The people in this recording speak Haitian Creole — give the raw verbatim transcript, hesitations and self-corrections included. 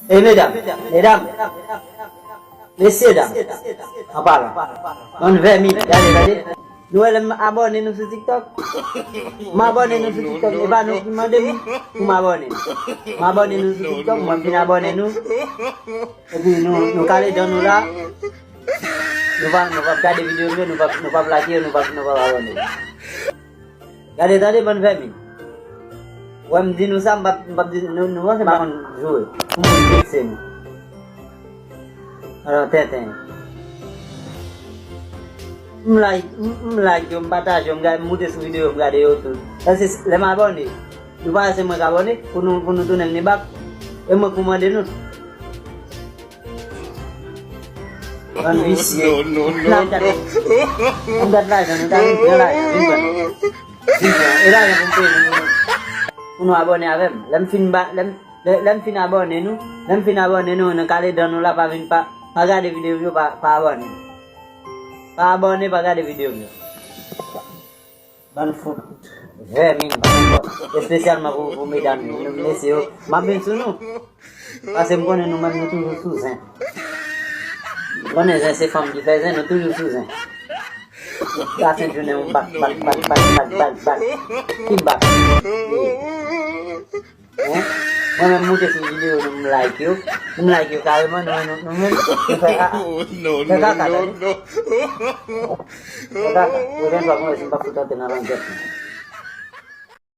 E medam, medam, mesye dam, an palan, bann vèmin, gade, gade. Nou wè lè m abòne nou sou TikTok? M abòne nou sou TikTok, e pa nou ki mande m pou m abòne. M abòne nou sou TikTok, mwen m fin abòne nou. Epi nou, nou kale dan nou la. Nou pa, nou p ap gade videyo m yo, nou p ap, nou p ap like yo, nou p ap, nou p ap abòne. Gade, tande, bann vèmin. Wè, m di nou sa, m p ap, m p ap di, nou, nou panse m pa konn joure pou moun vekse nou. Alò, tenten. M like, m, m like yo, m pataje yo, m gade, m moute sou videyo, m gade yo tou. Paske lè m abòne, nou pa wè se mwen k abòne, pou nou, pou nou tounen vini bak. E mwen k pou mande nou. Bann visye. Ann gad lajan nou, ta vin pran lajan, vin pran. Vin pran. E lajan pou m peye nou, pou nou abòne avè m. Lè m fin ba, lè m, lè, lè m fin abòne nou, lè m fin abòne nou, nou kale dan nou la, pa vin, pa, pa gade videyo m yo, pa, pa abòne. Pa abòne, pa gade videyo m yo. Bann fout vèmin, pa nenpòt. Espesyalman pou, pou medam yo, nou, mesye yo. M ap vin sou nou. Paske m konnen nou menm, nou toujou sou zen. M konnen zen se fanm ki fè zen, nou toujou sou zen. Paske jounen yon bak, bak, bak. Ki bak? Hein? Mwen menm moute sou videyo nou, m like yo. M like yo kareman, nou menm, nou, nou menm, nou fè kaka. Fè kaka, tande. Fè kaka. Pwochèn fwa, mwen, si m pa fout antre nan langèt nou.